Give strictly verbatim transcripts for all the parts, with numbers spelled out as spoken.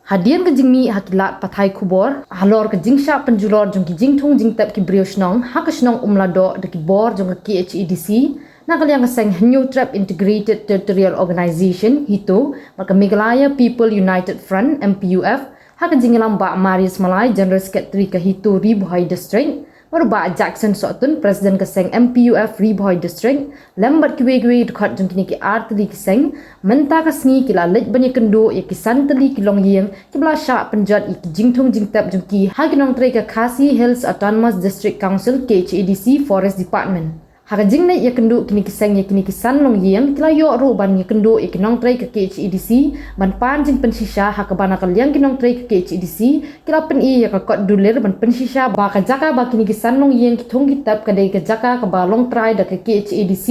Hadien ka jingmih ha ki lad pathai khubor halor ka jingshah pynjulor jong ki jingthung jingtep ki briew shnong ha ka shnong Umladoh da ki bor jong ka K H A D C, na ka liang ka seng Hynñiewtrep Integrated Territorial Organization, HITO, bad ka Meghalaya People United Front, M P U F, ha ka jingïalam Bah Marius Malai, General Secretary ka HITO Ri Bhoi District, bad u Bah Jackson Sohtun, President ka seng M P U F Ri Bhoi District, lem bad kiwei kiwei dkhot jong kine ki ar tylli ki seng, mynta ka sngi ki la leit ban ïakynduh ïa ki san tylli ki longïing kiba la shah pynjot ïa ki jingthung jingtep jong ki ha ki nongtrei ka Khasi Hills Autonomous District Council, K H A D C, Forest Department. Ha ka jingleit ïakynduh kine ki seng ïa kine ki san longïing, ki la ïoh ruh ban ïakynduh ïa ki nongtrei ka K H A D C ban pan jingpynshisha, ha kaba na ka liang ki nongtrei ka K H A D C ki la pyni ïa ka kot dulir ban pynshisha ba ka jaka ba kine ki san longïing ki thung ki tep ka dei ka jaka kaba long trai da ka K H A D C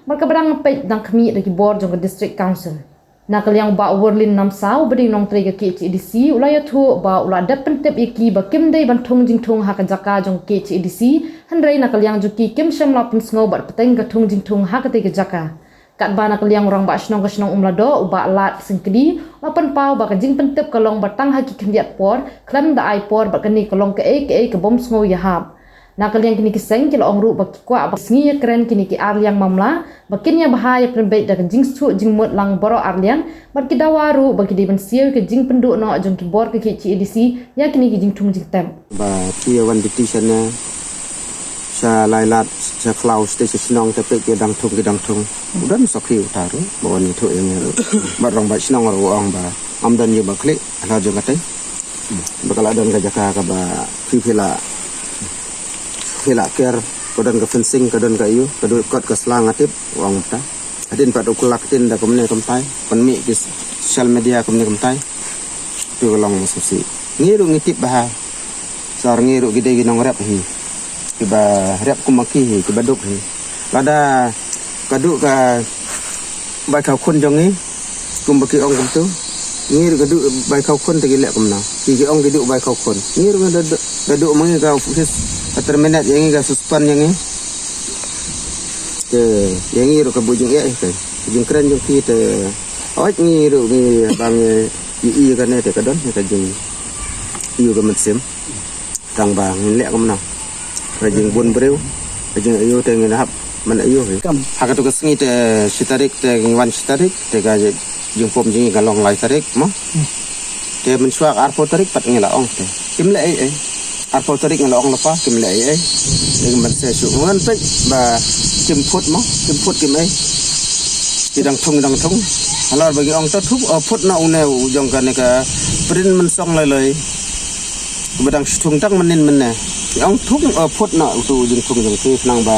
bad kaba dang peit dang khmih da ki bor jong ka District Council. Na ka liang u Bah Werlin Namsaw, uba dei u nongtrei ka K H A D C, u la ïathuh ba u la dep pyntip ïa ki ba kim dei ban thung jingthung ha ka jaka jong ka K H A D C, hynrei na ka liang jong ki kim shym la pynsngew bad bteng ka thung jingthung ha katei ka jaka. Katba na ka liang u Rangbah Shnong ka shnong Umladoh, u Bah Lad Syngkdi, u la pynpaw ba ka jingpyntip ka long ba tang ha ki khyndiat por, khlem da ai por bad kane ka long kaei kaei ka bym sngew ïahap. Na ka liang kine ki seng ki la ong ruh ba ki kwah ba sngi ïakren kine ki ar liang mamla ba kin ïa bha ïa pynbeit da ka jingsuk jingmut lang baroh ar liang, bad ki dawa ruh ba ki dei ban siew ïa ka jingpynduh noh jong ki bor ka K H A D C ïa kine ki jingthung jingtep. Ba ki ïa wan duty shane sha Lailad, sha Khlaw, sha tei sha shnong te peit ki dang thung ki dang thung. U don sakhi uta ruh ba wan ïathuh ïa ngi ruh. Bad rangbah shnong ruh u ong ba ym don ïa ba khlieh halor jong katei. Ba ka la don ka jaka kaba phi phi la phi la ker, ka don ka fencing, ka don ka ïu, ka don kot ka sla, nga tip, u ong ta. Hadien pat u kylla ktien da kumne kumtai, pynmih ki social media kumne kumtai. Tu ka long sngewsih. Ngi ruh ngi tip bha. Sar ngi ruh ki dei ki nongrep hi. Kiba rep kum ma ki hi, kiba duk hi. Lada ka duh ka bai khaw khun jong ngi, kumba ki ong kumtu. Ngi ruh ka duh bai khaw khun te ki leh kumno. Ki ki ong ki duh bai khaw khun. Ngi ruh da, da, da duh ma ngi ka office, ka terminate ïa ngi, ka suspend ïa ngi. Te ïa ngi ruh ka buh jingeh te. Jingkren jong ki te. Awit ngi ruh ngi ba ngi ïohi ïa kane te ka don ïa ka jingïohi ka mynsiem. Tang ba ngin leh kumno. Ka jingbun briew, ka jingaiu te ngin hap ban aiu hi. Kam. Ha katu ka sngi te shi tarik te ngin wan shi tarik, te ka jingpom jong ngi ka long lai tarik mo. Te mynshuwa ka arphew tarik pat ngi la ong te kim leh ei ei. Arphew tarik ngi la ong lypa kim leh ei ei. Te kim ban se shu ngan peit ba kim phut mo, kim phut kim ei. Ki dang thung, dang thung. Halor ba ngi ong to thung, oh, phut na une u jong kane ka print mynsong lai lai. Ba dang shu thung tang mynnin mynne. Ong thung, eh, phut na utu u jingthung jong ki, khnang ba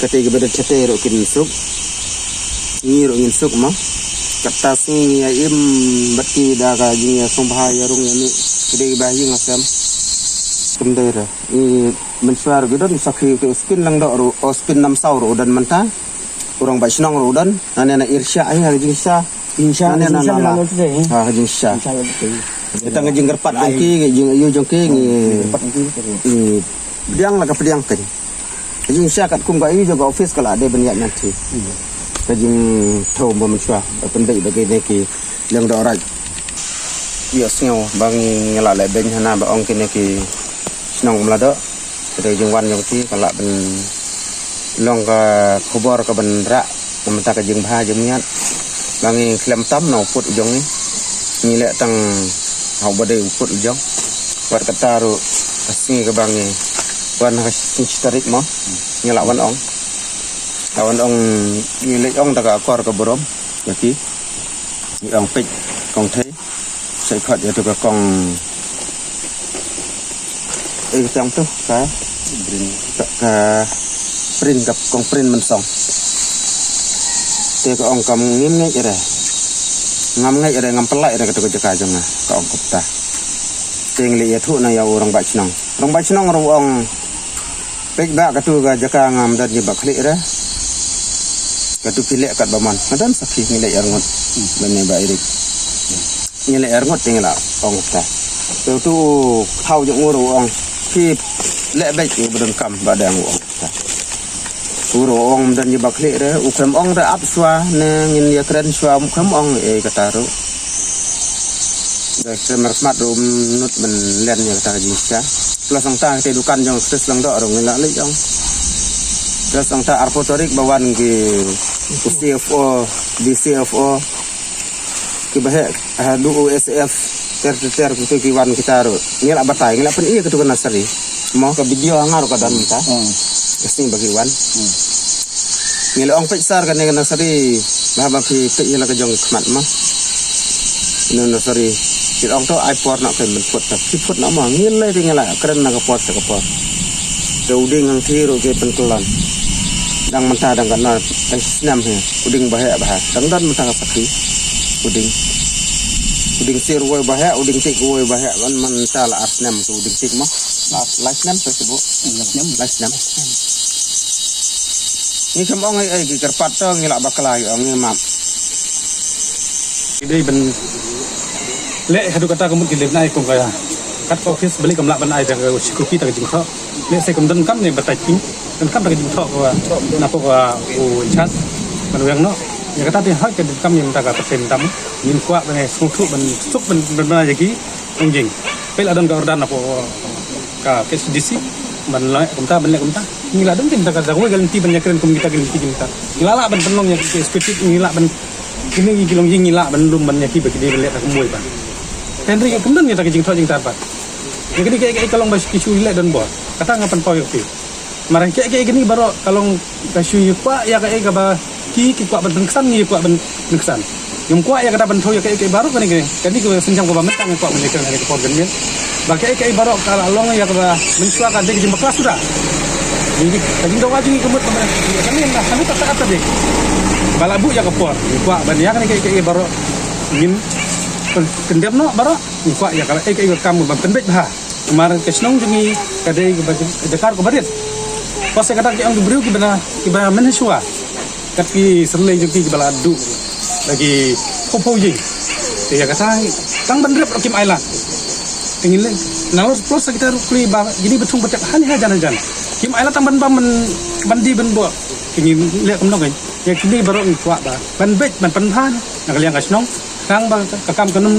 katei kiba dei shatei ruh kin suk. Ngi ruh ngin suk mo. Kata sngi ngi ïa im bad ki da ka jingïasngewbha ïa rung ïa mih. Ki dei kiba ïing ha sem. Kim dei re. Ngi mynshuwa ruh ki don sakhi, u Spin Lyngdoh ruh, u Spin Namsaw ruh u don mynta. U Rangbah Shnong ruh u don. Nane na Irsha, eh, ha ka jingsha. Jingsha, nane na jingsha, nala. Nane na, eh. Ha ka jingsha. Jingsha la betul. Tang ka jingkyrpad jong ki, ka jingaiu jong ki, ngi, jingkyrpad jong ki, betul. Ngi pdiang la ka pdiang kein. Ka jingsha katkum ka aiu jong ka office ka la dei ban ïaid nanti. Hmm. Ka jingthew ba mynshuwa, ba pynbeit ba kine ki Lyngdoh Raij. Ïohsngew ba ngi la leh beiñ hana ba ong kine ki shnong Umladoh. Ka dei jingwan jong ki ka lah ban long ka khubor ka ban rah na bynta ka jingbha jingmiat. Ba ngi khlem tam na u pud u jong ngi. Ngi leh tang ha uba dei u pud u jong. Wat kata ruh ka sngi kaba ngi wan ha ka sngi shi tarik mo. Ngi lah wan ong. Lah wan ong, ngi leh ong da ka akor ka burom ïa ki. Ngi ong peit kong thei. Sa khot ïa tu ka kong, eh, ka tang tu ka, ka, ka print, ka kong print mynsong. Te ka ong kam ngim ngeit re. Ngam ngeit re, ngam pynlait re katu ka jaka jong nga, ka ong kumta. Te ngi leit ïathuh na ïa u rangbah shnong. Rangbah shnong ruh u ong, peit ba katu ka jaka ngam don jingbakhlieh re. Katu phi leh katba mon. Nga don sakhi, ngi leh arngut. Bad ne ba irik. Ngi leh arngut te ngi la ong ta. Te utu u thaw jong u ruh u ong, phi leh beit, u ba donkam ba dang, u ong ta. U ruh u ong ym don jingbakhlieh re, u khlem ong re ap shuwa ne ngin ïakren shuwa, u khlem ong ei kata ruh. Ka stem ar smat ruh ym nud ban len ïa kata ka jingshisha. Plus nangta kita dukan jong Chris Lyngdoh ruh ngi la leit jong. Plus nangta arphew tarik ba wan ki C F O, D C F O, ki ba heh haduh S F ter ter ter, kita ki wan kita ruh. Ngi la batai, ngi la pyn-i ïa katu ka nursery. Mo ka video nga ruh ka don mynta. Ka sngi ba ki wan. Ngi la ong peit sar kane ka nursery, ba ba phi peit ïa la ka jong ka khmat mo. Ino nursery. Ki la ong to ai por na ka mynphut ta. Phi phut na mo, ngi lei te ngi la kren na ka por ta ka por. Te u ding hangti ruh ki pynkyllon. Dang mynta dang ka nor, dang snem hi. U ding ba heh ba ha. Dang don mynta ka sakhi. U ding. U ding sir woi ba heh, u ding tik woi ba heh. Man mynta la ar snem tu u ding tik mo. La ar lai snem tu sibu. Lai snem. Lai snem. Ngi khlem ong ai ai ki kyrpad to ngi la bakla ïa ngi map. Ki dei ban leh haduh kata ka mut ki leh nai kum ka kat ka office beli kam lah ban ai da ka shi kopi ta ka jingthoh. Leh se kum don kam ne batai pin. Don kam ta ka jingthoh ka na ko ka u chat ban weng no. Ïa kata te hoi ka don kam ïa ta ka paten tam. Ngin kwah ban ai sngewthuh ban suk ban ban ban ïa ki ong jing. Pei la don ka order na ko ka K H D C ban leh kumta ban leh kumta. Ngi la don kin ta ka da wei ka lynti ban ïa kren kum kita ka lynti kita. Ngi la lah ban pynlong ïa ki executive ngi la ban kine ngi ki long jing ngi la ban lum ban ïa ki ba ki dei ban leh ta kumwei ba. Hynrei kum don ïa ta ka jingthoh jingtar ba. Ïa kine ki ki ka long ba ki shu leh don bor. Kata nga pynpaw ïa ki. Marang ki ki kine baroh ka long ka shu ïa kwah ïa ka ïa ka ba ki ki kwah ban pynksan ngi kwah ban pynksan. Ngim kwah ïa kata ban thoh ïa ka ïa ka baroh kane kane. Kane ka sienjam kaba mynta ngi kwah ban ïa ka kane ka por kan miet. Ba ka ïa ka baroh ka la long ïa kaba mynshuwa ka dei ka jingbakla suda. Ngi ka jingdawa jong ngi ka mut ka mut. Kane na kane ka ta ta dei. Ba la buh ïa ka por ngi kwah ban ïa kane ka ïa ka baroh ngin kyndem noh baroh ngi kwah ïa ka ïa ka kam ban pynbeit bha. Namar ka shnong jong ngi ka dei kaba jaka kaba rit. Pas kata ki ong ki briew kiba na kiba mynshwa. Kat ki syrlei jong ki kiba la duh lagi phew phew jing. Te ïa kata tang ban rep kim ai lad. Te ngin leh nalor plus kita ruh kli ba kini ba thung ba tep hani hajan hajan. Kim ai lad tang ban ban ban di ban buh. Te ngin leh kumno kan. Ïa kini baroh ngi kwah ba ban beit ban pynbha na ka liang ka shnong. Tang ba ka kam ka num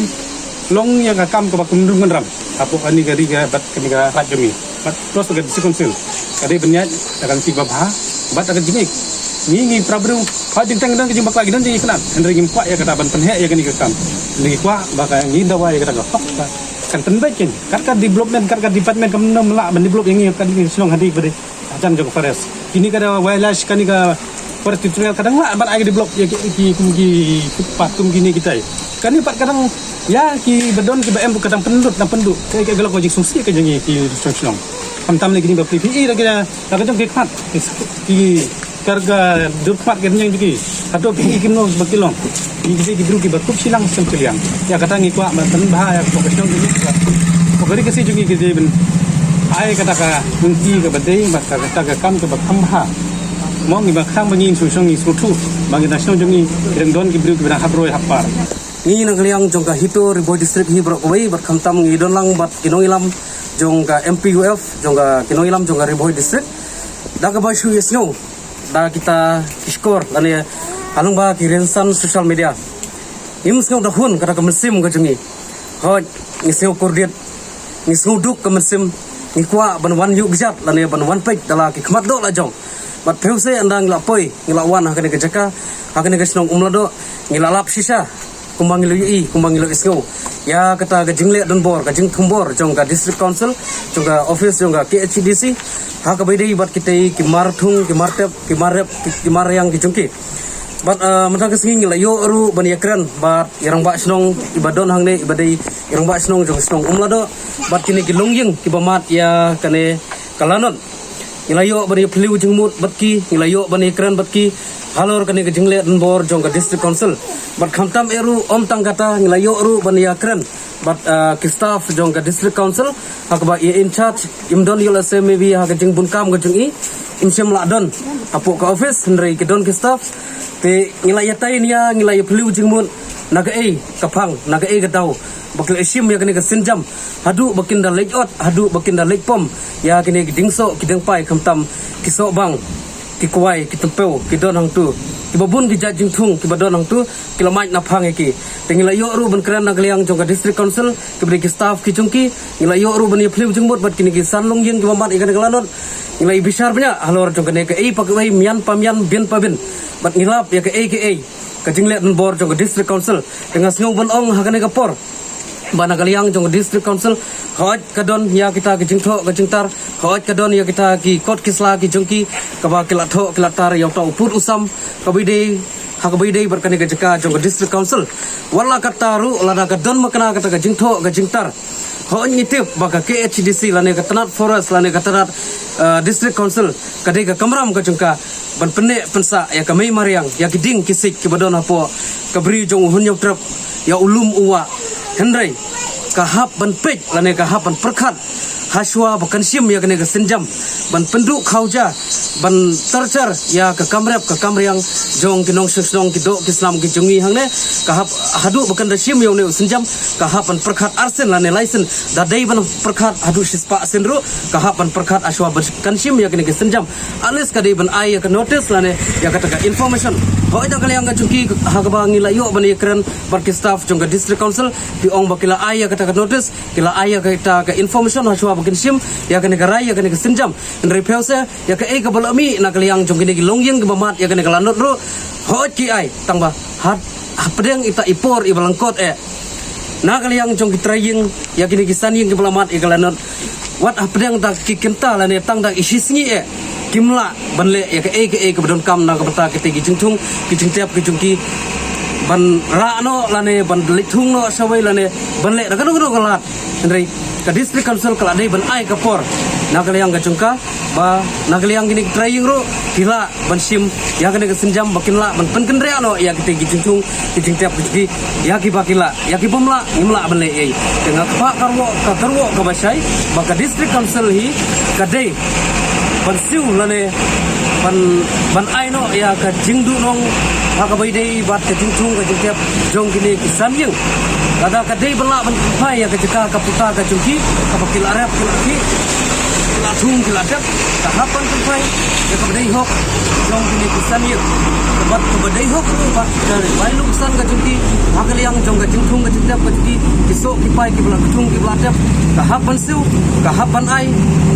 long ïa ka kam kaba kum num kan ram. Hapoh kani ka ri ka bad kani ka raj jong ngi. Bad plus ka district council. Ka dei ban ïaid da ka lynti ba bha bad da ka jingïeit. Ngi ngi para briew ha jingteng dang ka jingbakla ki don jingïeit khnang. Hynrei ngim kwah ïa kata ban pynheh ïa kani ka kam. Hynrei ngi kwah ba ka ngi dawa ïa kata ka hok ka kan pynbeit kin. Kat ka development kat ka department kam num lah ban develop ïa ngi ka dei shnong ha dei ba dei. Hajan jong ka forest. Kini ka da wildlife kani ka forest territorial ka dang lah ban ai ka develop ïa ki ki kum ki footpath kum kini kitai. Kani pat ka dang ïa ki ba don ki ba em ka dang pynlut dang pynduh. Ka ka gelok ka jingsngewsih ka jong ngi ki shnong shnong. Khamtam ne kini ba phi phi ïa da ki da ka jong ki khmat ki ki kar ka dur khmat ka nyang jong ki. Hato phi ïa ki mno ba ki long. Ngi ki dei ki briew kiba kup shiliang sem shiliang. Ïa kata ngi kwah ban pynbha ïa ka pokok shnong jong ngi. Pokok ri ka si jong ngi ki dei ban ai kata ka lynti kaba dei bad ka kata ka kam kaba kham bha. Mo ngi ba khang ba ngi shu shnong ngi shu thu ba ngi na shnong jong ngi ki dang don ki briew kiba dang hap roi hap par. Ngi na ka liang jong ka HITO Ri Bhoi District hi baroh kawei bad khamtam ngi don lang bad ki nongïalam jong ka M P U F jong ka ki nongïalam jong ka Ri Bhoi District. Da kaba shu ïasngew da kita ki shkor lane halong ba ki rynsan social media. Ngim sngew da hun kata ka mynsiem ka jong ngi. Hooid ngi sngew kordit ngi sngew duk ka mynsiem ngi kwah ban wan ïuh kjat lane ban wan peit da la ki khmat doh la jong. Bad phew se ynda ngi la poi ngi la wan ha kane ka jaka ha kane ka shnong Umladoh ngi la lap shisha. Kumba ngi la ïohi kumba ngi la ïohsngew ïa kata ka jingleh donbor ka jingthombor jong ka District Council jong ka office jong ka K H A D C. Ha kaba ïadei bad kitei ki mar thung ki mar tep ki mar rep ki mar riang ki jong ki. Bad mynta ka sngi ngi la ïoh ruh ban ïakren bad i rangbah shnong iba don hangne iba dei i rangbah shnong jong shnong Umladoh bad kine ki longïing kiba mad ïa kane ka lanot. Ngi la ïoh ban ïa phylliew jingmut bad ki ngi la ïoh ban ïa kren bad ki halor kane ka jingleh donbor jong ka District Council. Bad khamtam eh ruh ym tang kata ngi la ïoh ruh ban ïa kren bad ki staff jong ka District Council ha kaba ïa in charge im don ïa la se maybe ha ka jingbun kam ka jong i im shym la don hapoh ka office hynrei ki don ki staff. Te ngi la ïa tai nia ngi la ïa phylliew jingmut na kaei ka phang na kaei ka daw ba ki la shim ïa kane ka sienjam haduh ba kin da leit ot haduh ba kin da leit pom ïa kine ki dingsoh ki dingpai khamtam ki soh bang ki kwai ki tympew ki don hangtu Kiba bun ki jait jingthung kiba don hangtu ki la mad na phang ïa ki. Te ngi la ïoh ruh ban kren na ka liang jong ka District Council, kiba dei ki staff ki jong ki, ngi la ïoh ruh ban ïa phylliew jingmut bad kine ki san longïing kiba mad ïa kane ka lanot. Ngi la ïa bishar bniah halor jong kane kaei pa kaei, mian pa mian, bin pa bin. Bad ngi lap ïa kaei kaei ka jingleh donbor jong ka District Council. Te nga sngew ban ong ha kane ka por ba na ka liang jong ka District Council, hooid ka don ïa kita ki jingthoh ka jingtar, hooid ka don ïa kita ki kot ki sla ki jong ki, kaba ki la thoh ki la tar ïa uta u pud u sam, kaba ïadei, ha kaba ïadei bad kane ka jaka jong ka District Council. Wat la katta ruh, lada ka don makna kata ka jingthoh ka jingtar, hooid ngi tip ba ka K H A D C lane ka tnat forest lane ka tnat, eh, District Council, ka dei ka kamram ka jong ka ban pynneh pynsah ïa ka mei mariang, ïa ki dieng ki siej kiba don hapoh ka bri jong u Hynñiewtrep, ïa u lum u wah. Hynrei ka hap ban peit lane ka hap ban pyrkhat hashwa ba kan shim ïa kane ka sienjam, ban pynduh khawja, ban tyrchar ïa ka kamrep ka kamriang jong ki nongshong shnong, ki doh ki snam ki jong ngi hangne. Ka hap, haduh ba kan da shim ïa une u sienjam, ka hap ban pyrkhat arsien lane laisien, da dei ban pyrkhat haduh shispah sien ruh, ka hap ban pyrkhat hashwa ba kan shim ïa kane ka sienjam. At least ka dei ban ai ïa ka notice lane ïa kata ka information. Hooid na ka liang ka jong ki, ha kaba ngi la ïoh ban ïakren bad ki staff jong ka District Council, ki ong ba ki la ai ïa kata ka notice, ki la ai ïa kata ka information hashwa ba kin shim ïa kane ka rai, ïa kane ka sienjam. Hynrei phi ong se ïa kaei kaba la mih na ka liang jong kine ki longïing kiba mad ïa kane ka lanot ruh, hooid ki ai, tang ba ha, hapdeng ita i por iba lyngkot eh, na ka liang jong ki trai ïing, ïa kine ki san ïing kiba la mad ïa ka lanot, wat hapdeng ta ki kynta lane tang ta i shisngi eh, kim lah ban leh ïa kaei kaei kaba donkam na ka bynta kita ki jingthung ki jingtep ki jong ki, ban rah noh lane ban leit thung noh shawei lane ban leh da kano kano ka lad. Hynrei ka District Council ka la dei ban ai ka por na ka liang ka jong ka, ba na ka liang kine ki trai ïing ruh ki lah ban shim ïa kane ka sienjam, ba kin lah ban pynkynriah noh ïa kita ki jingthung ki jingtep ki jong ki, ïa kiba ki lah, ïa ki bym lah ngim lah ban leh ei. Te nga kwah kyrwoh, ka kyrwoh kaba shai ba ka District Council hi ka dei ban siew lane ban, ban ai noh ïa ka jingduhnong ha kaba ïadei bad ka jingthung ka jingtep jong kine ki san ïing. Lada ka dei ban lah ban pynphai ïa ka jaka ka puta ka jong ki, kaba ki la rep ki la khih, ki la thung ki la tep, ka hap ban pynphai ïa kaba dei hok jong kine ki san ïing. Bad kaba dei hok ruh ba ka bai lum san ka jong ki ha ka liang jong ka jingthung ka jingtep ka jong ki, ki soh ki pai kiba la thung kiba la tep, ka hap ban siew, ka hap ban ai,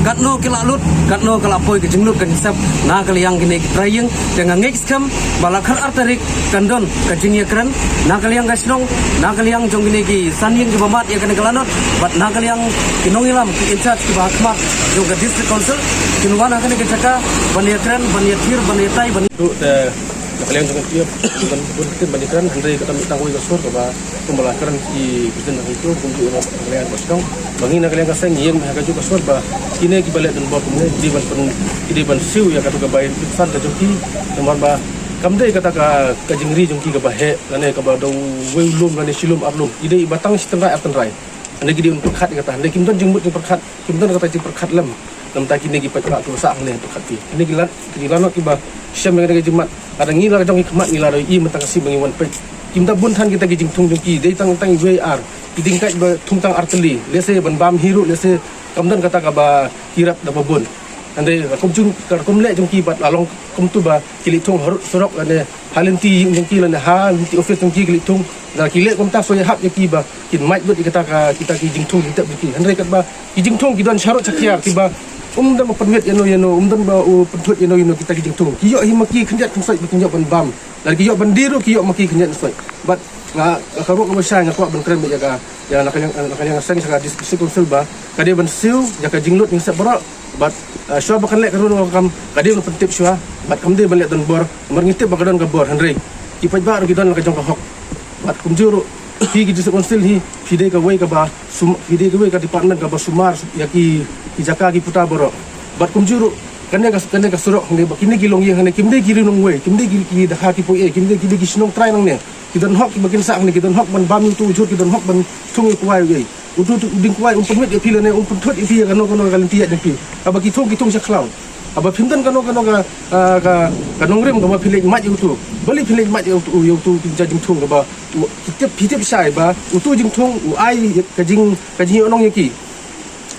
katno ki la lut, katno ka la poi ka jinglut ka jingsep na ka liang kine ki trai ïing. Te nga ngeit skhem ba la khatar tarik kan don ka jingïakren na ka liang ka shnong, na ka liang jong kine ki san ïing kiba mad ïa kane ka lanot, bad na ka liang ki nongïalam ki in charge kiba ha khmat jong ka District Council, kin wan ha kane ka jaka ban ïakren, ban ïathir, ban ïatai, ban. Ruh te na ka liang jong ka tiap ban bun kin ban ïakren, hynrei kata mynta kawei ka sur kaba kumba la kren ki president ha itu, kumjuh na ka liang ka shnong, ba ngi na ka liang ka seng ïeng ha kajuh ka sur ba kine kiba leh donbor kumne ki dei ban pyn, ki dei ban siew ïa katu ka bai lum san ka jong ki. Namar ba kam dei kata ka, ka jingri jong ki kaba heh lane kaba da uwei u lum lane shi lum ar lum. Ki dei ba tang shi tynrai ar tynrai. Hynrei ki dei ban pyrkhat ïa kata, hynrei kim don jingmut jingpyrkhat, kim don kata jingpyrkhat lem. Namar kine ki paidbah kiba sah hangne pyrkhat ki, kine ki la, ki lanot kiba shem ïa kane ka jingmut. Lada ngi la jong ki khmat ngi la ïohi mynta ka sngi ba ngi wan peit, kim da bun than kita ki jingthung jong ki, dei tang, tang iwei ar, ki dieng kait ba thung tang ar tylli. Lehse ban bam hi ruh lehse kam don kata kaba ki rep da ba bun. Hynrei ka rukom jong, ka rukom leh jong ki bad la long kumtu ba ki leit thung harud surok lane ha lynti ïing jong ki lane ha lynti office jong ki ki leit thung. Lada ki leh kumta shu ïahap ïa ki ba kin mad lut ïa kata ka, kita ki jingthung jingtep jong ki. Hynrei katba ki jingthung ki don sharud shakhiar kiba um don ba pynwit ïano ïano, um don ba u pynthut ïano ïano kita ki jingthung. Ki ïoh hi ma ki khyndiat khynsoit ba kin ïoh ban bam. Lada ki ïoh ban die ruh ki ïoh ma ki khyndiat khynsoit. Bad nga, nga ka ruh kaba shai nga kwah ban kren beit ïa ka, ïa na ka liang, na ka liang ka seng sha ka District Council ba ka dei ban siew ïa ka jinglut jingsep baroh. Bad, eh, shuwa ba kan leh kano kano ka kam ka dei ban pyntip shuwa. Bad kam dei ban leh donbor, namar ngi tip ba ka don ka bor, hynrei ki paidbah ruh ki don la ka jong ka hok. Bad kumjuh ruh phi ki District Council hi, phi dei kawei kaba sum-, phi dei kawei ka department kaba sumar ïa ki, ki jaka ki puta baroh. Bad kumjuh ruh kane ka, kane ka surok hangne ba kine ki longïing hangne kim dei ki ri nongwei, kim dei ki, ki dakha ki poi ei, kim dei, ki dei ki shnong trai nangne. Ki don hok kiba kin sah hangne, ki don hok ban bam ïa utu u jhur, ki don hok ban thung ïa u kwai u ei. Utu, utu u dieng kwai um pynwit ïa phi lane um pynthut ïa phi ïa kano kano ka lynti ïaid jong phi. Haba ki thung, ki thung sha khlaw. Haba phim don kano kano ka, ah, ka, ka nongrim kaba phi leit mad ïa utu. Balei phi leit mad ïa utu, ïa utu u jait jingthung kaba u, phi tip, phi tip shai ba utu u jingthung u ai ka jing, ka jingïohnong ïa ki.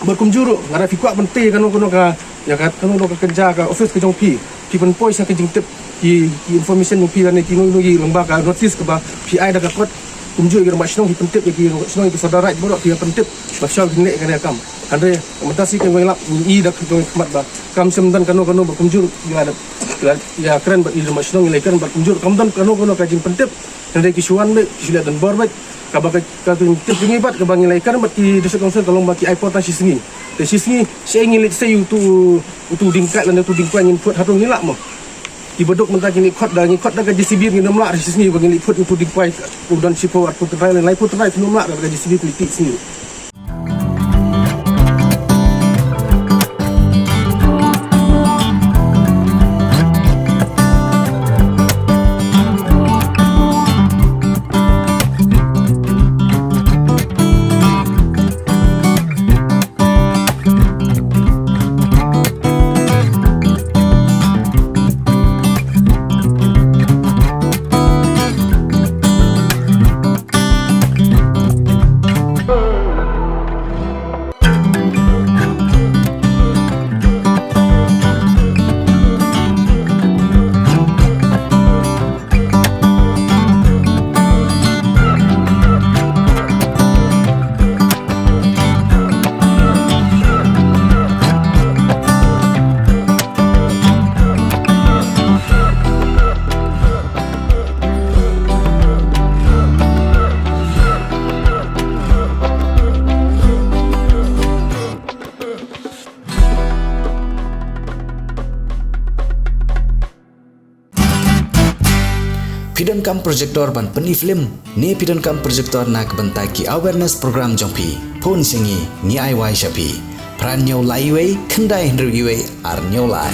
Bad kumjuh ruh lada phi kwah ban tei ïa kano kano ka, ïa ka, kano kano ka kynja ka office ka jong phi, phi pynpoi sha ka jingtip ki, ki information jong phi lane kino kino ki lyngba ka notice kaba phi ai da ka kot, kumjuh ïa ki rangbah shnong ki pyntip ïa ki rangbah shnong, ïa ki sordar raid baroh ki pyntip ba shuwa kin leh kane ka kam. Hynrei mynta shi kin ïalap, ngi i da ka jong khmat ba kam shym don kano kano ba kumjuh ïa, ïa, ïa kren bad i rangbah shnong, ïa la kren bad kumjuh kam don kano kano ka jingpyntip. Hynrei ki shu wan beit, ki shu leh donbor beit. Kaba ka, ka jingtip jong ngi bad kaba ngi la ïakren bad ki District Council ka long ba ki ai por tang shi sngi. Te shi sngi, shaei ngi leit sei utu, utu dieng kait lane utu dieng kwai ngin put, hato ngi lah mo? Ki baduk mynta ki leit khot da, ngi khot da ka J C B ngin ym lah shi sngi ba ngi leit put utu dieng kwai u don shiphew arphew tynrai lane laiphew tynrai, ngin ym lah da ka J C B ki leit tih sngi. Phi donkam projector ban pyni film, ne phi donkam projector na ka bynta ki awareness program jong phi? Phone sha ngi, ngi ai wai sha phi. Phra hynñiew lai wei, khyndai hynriew wei, ar hynñiew lai.